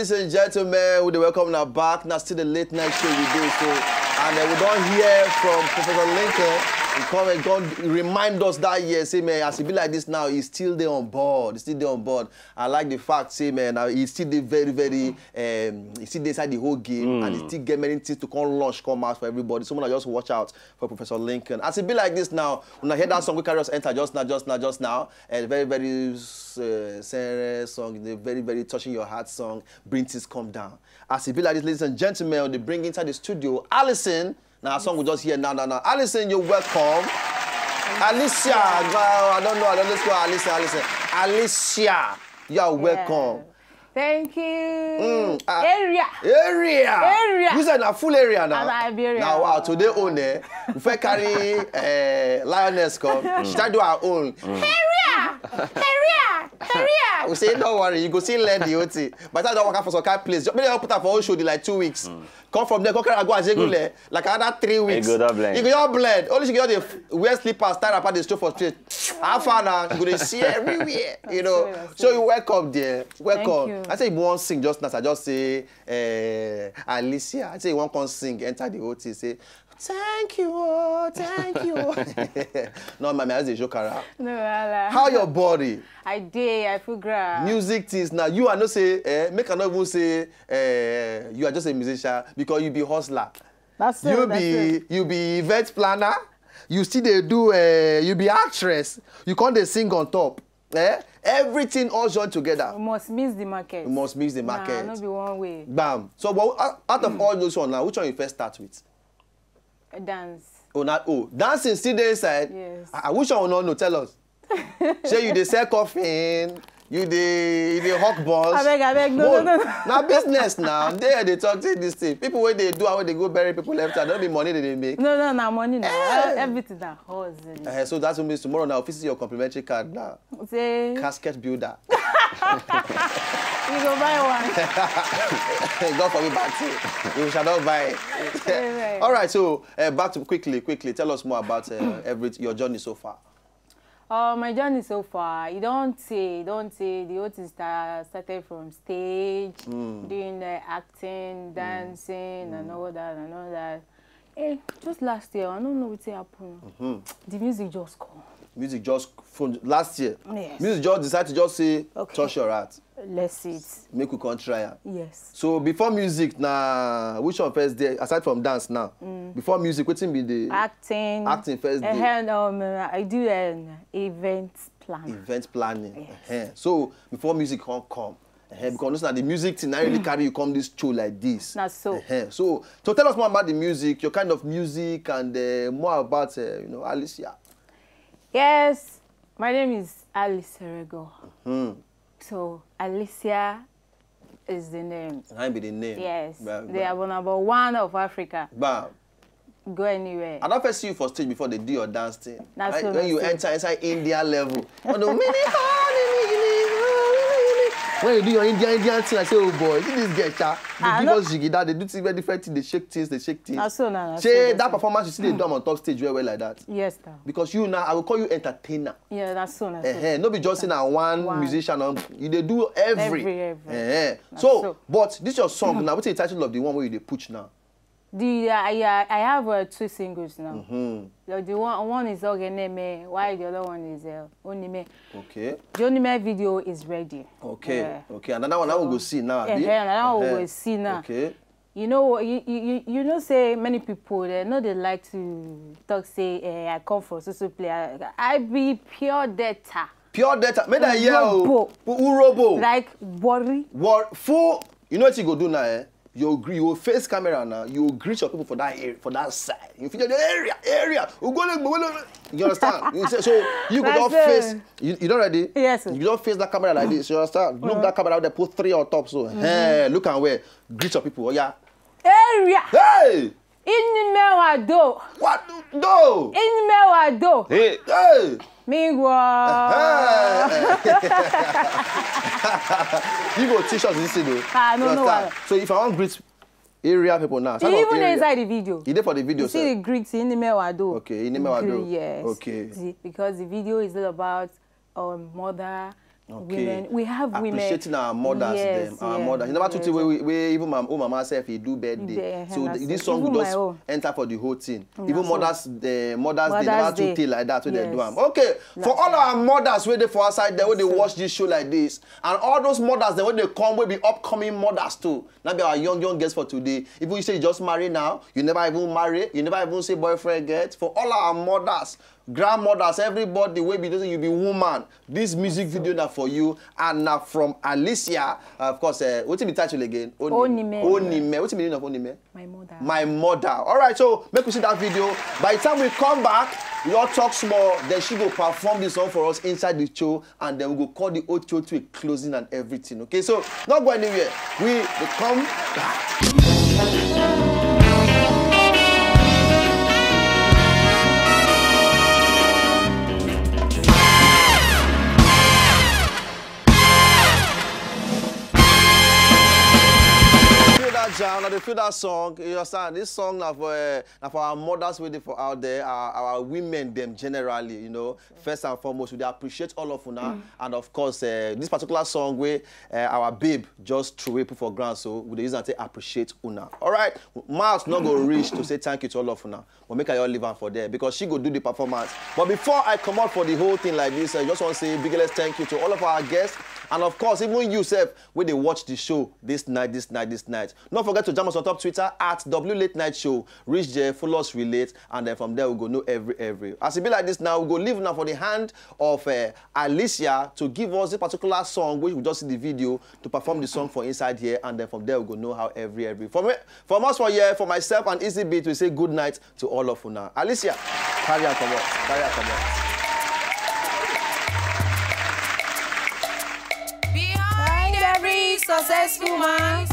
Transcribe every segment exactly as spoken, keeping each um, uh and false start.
Ladies and gentlemen, we dey welcome now back. Now still the late night show we do so, and uh, we don't hear from Professor Lincoln. He come and come remind us that year, say man, as he be like this now, he still dey on board. He still dey on board. I like the fact, say man, now he still dey very, very, um, he still dey inside the whole game, and he still get many things to come launch, come out for everybody. So una just watch out for Professor Lincoln. As he be like this now, una hear that song we carry us enter just now, just now, just now. A very, very uh, serious song, a very, very touching your heart song. Bring things come down. As it be like this, ladies and gentlemen, they bring inside the studio Alison. Now, a song we just hear now, now, now. Alison, you're welcome. Alicia, I don't know, I don't know, Alison, Alison. Alicia, you are welcome. Thank you. Mm, ah. Area. Area. Area. You said a full area now. I be area. Now, wow, today own eh. We first carry uh, lioness come. She start do her own. Area. Area. Area. We say, don't worry, you go see learn the O T. But I don't work out for some kind of place. Maybe I'll put up for all show the like two weeks. Come from there, come carry go Ajegunle. Like another three weeks. go don blend. You go all blend. Only she go dey wear slippers, tie wrapper, dey stroll for street. How far now? You go dey see everywhere, you know. That's true, that's So you welcome there. Welcome. you. I say you want sing just now. I just say, uh, Alicia. I say you want come sing, enter the O T, say, thank you, oh, thank you. No, my man, I say joke around. No, wahala. How your body? I dey, I feel gra. Music things now. You are not say, eh, make I not even say, eh, you are just a musician because you be hustler. That's you it, that's be it. you be event planner. You still dey do. Uh, you be actress. You come dey sing on top. Eh? Everything all join together. You must miss the market. You must miss the Nah, market. No be one way. Bam. So, but out- out of all those one now, which one you first start with? Dance. Oh, not oh, dancing still dey inside. Yes. I, I wish I would not know. Tell us. Say you dey sell coffin. You dey you dey hawk balls. Abeg, abeg, no, Mo- no, no. Na business now. There they talk say this thing. People wey dey do how they go bury people left hand. No be money they dey make. No, no, na money na. Eh. Everything na hustle. Uh, so that means tomorrow now, office your complimentary card now. Say Casket builder. you go buy one. God forbid bad thing. You shall not buy it. Amen. All right, so uh, back to quickly, quickly. Tell us more about uh, every your journey so far. Uh, my journey so far, e don tey, e don tey. The whole thing start, started from stage, doing the acting, dancing, and all that, and all that. Eh, just last year, I don't know wetin happen. The music just come. Music just from last year. Yes. Music just decide to just say Okay. touch your heart. Let's it. Make we come try am. Yes. So before music, na which one first dey aside from dance now? Before music, wetin be the Acting. Acting first day. And um, I do an event planning. Event planning. Yes. Ehen. So before music come come, ehen, because na the music thing na really carry you come this show like this. Na so. Ehen. So to tell us more about the music, your kind of music, and uh, more about uh, you know Alicia. Yes, my name is Alice Erego. Hmm. So Alicia is the name. Na be the name. Yes, Ba- they ba- are number one of Africa. Bam. Go anywhere. I don't first see you for stage before they do your dance thing. That's Right? so When you nice. Enter inside India level. Oh, no, mini, mini, mini, mini. When you do your Indian Indian thing, I say, oh boy, see this girl, cha. They Ah, give no. us jigida, they do things very different thing, they shake things, they shake things. Na so na, na so, Say na that so. Performance you see they do am on top stage well well like that. Yes, now. Because you now, I will call you entertainer. Yeah, that's so, that's so. Eh, eh, no be just say na one, One. Musician, um, you dey do every. Every, every. Eh, eh. Na So, so. But this your song now. What's the title of the one where you dey push now? The I, I, I have uh, two singles now. Hmm. The, the one one is Ogeneme, while the other one is uh, Onime. Okay. The Onime video is ready. Okay. Yeah. Okay. Another one I will go see now. Yeah, Abi? yeah, now we Eh, eh. Will see now. Okay. You know, you, you, you- you know, say many people they know they like to talk say, eh, I come from so so play. I, I be pure data. Pure data. Make that year. Urobo. Oh. Urobo. Like worry. What full? You know what you go do now? Eh? You agree. You will face camera now. You will greet your people for that area, for that side. You feel the area, area. Ugolo, ugolo. You understand? You say, so you go That's don't it. Face. You, you don't ready? Yes, sir. You don't face that camera like this. You understand? Look that camera out there. Put three on top. So, hey, look and where. Greet your people. Oh yeah. Area. Hey. Inimewado. What do? Inimewado. Hey, Hey. Mingwa. You go teach us this thing though. Ah, no, You no, understand? wahala. So if I want greet area people now, He even inside the video. You there for the video, You see sir. The greeting Inimewado. Okay, Inimewado. Yes. Okay. The- because the video is all about um, mother, Okay. Women. We have women. Appreciating our mothers, yes, them, our, yeah, mothers. You never, yeah, too, yeah, we, we, even my own mama self, he do birthday. Birthday, so, uh, th- this song will just enter for the whole thing. Yeah, even so mothers, the mothers, they never too, day, like that, so they do, yes, am. Okay, for all our mothers waiting for outside there, when they watch this show like this, and all those mothers, they when they come, will be upcoming mothers too. Now be our young, young guests for today. Even you say you just marry now, you never even marry, you never even say boyfriend get. For all our mothers, grandmothers, everybody will be doing, you be woman. This music video now for you, and now from Alicia. Uh, of course, uh, what's the title again? Onime. Onime. What's the meaning of Onime? My mother. My mother. All right, so make we see that video. By the time we come back, we all talk small. Then she go perform this song for us inside the show, and then we go call the O two O two closing and everything. Okay, so not go anywhere. We will come back. Feel that jam, now they feel that song. You understand? This song now for uh, now for our mothers waiting for out there, our, our women them generally. You know, first and foremost, we dey appreciate all of una, and of course, uh, this particular song where uh, our babe just threw away put for ground, so we dey use and take appreciate una. All right, mouth not go reach to say thank you to all of una. But make I all leave am for there because she go do the performance. But before I come out for the whole thing like this, I just want to say biggest thank you to all of our guests, and of course, even you sef wey dey watch the show this night, this night, this night. Don't forget to jam us on top Twitter at W Late Night Show. Reach there, follow us, relate, and then from there we go know every, every. As it be like this now, we go leave now for the hand of uh, Alicia to give us this particular song, which we just see the video, to perform the song for inside here, and then from there we go know how every, every. From, from us for here, for myself and Easy Beat, we say good night to all of una. Alicia, carry her comot, carry her comot. Behind every successful man,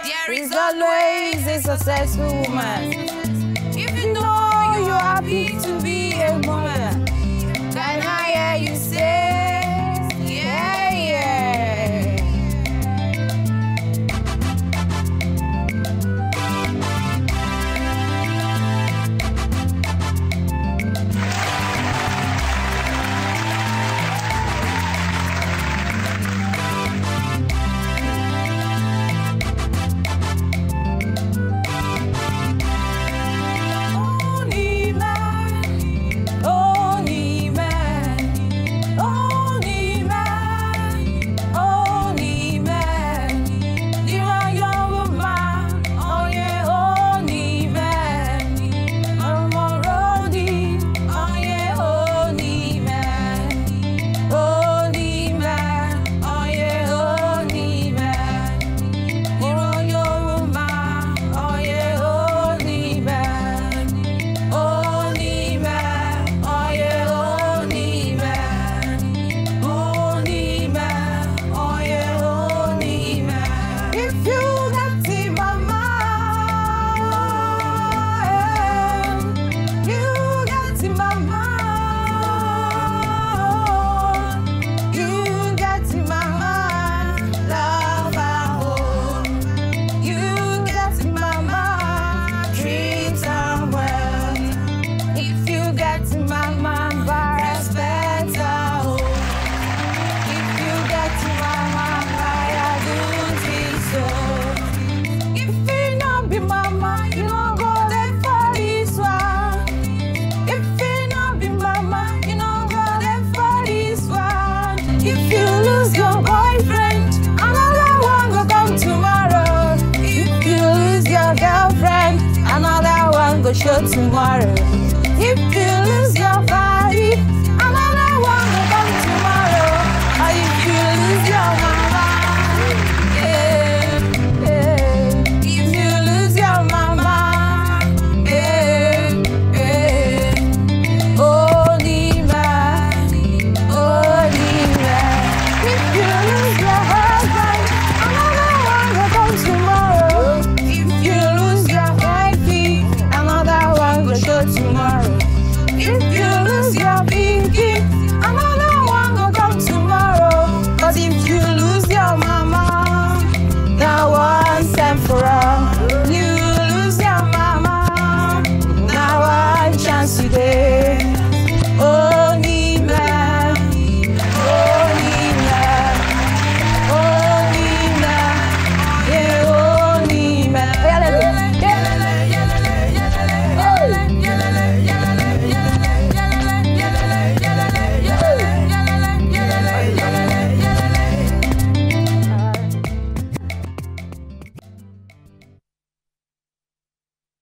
there is always a successful woman. If you know you're happy to be a woman, can I hear you say, yeah, yeah? If you got in my mind, you got in my mind, you got in my mind, love, I hope you got in my mind, treat her well. If you got in my mind, respect her, oh. If you get to my mind, I do think so. If you not be my mind, you don't go there for this one. If you not be my mind, you don't go there for this one. If you lose your boyfriend, another one go come tomorrow. If you lose your girlfriend, another one go show tomorrow. If you lose your body, another one will come tomorrow. Or if you lose your mama, yeah, yeah. If you lose your mama, yeah, yeah. Only man, only man. If you lose your husband, another one will come tomorrow. If you lose your wifey, another one will show tomorrow. If you lose your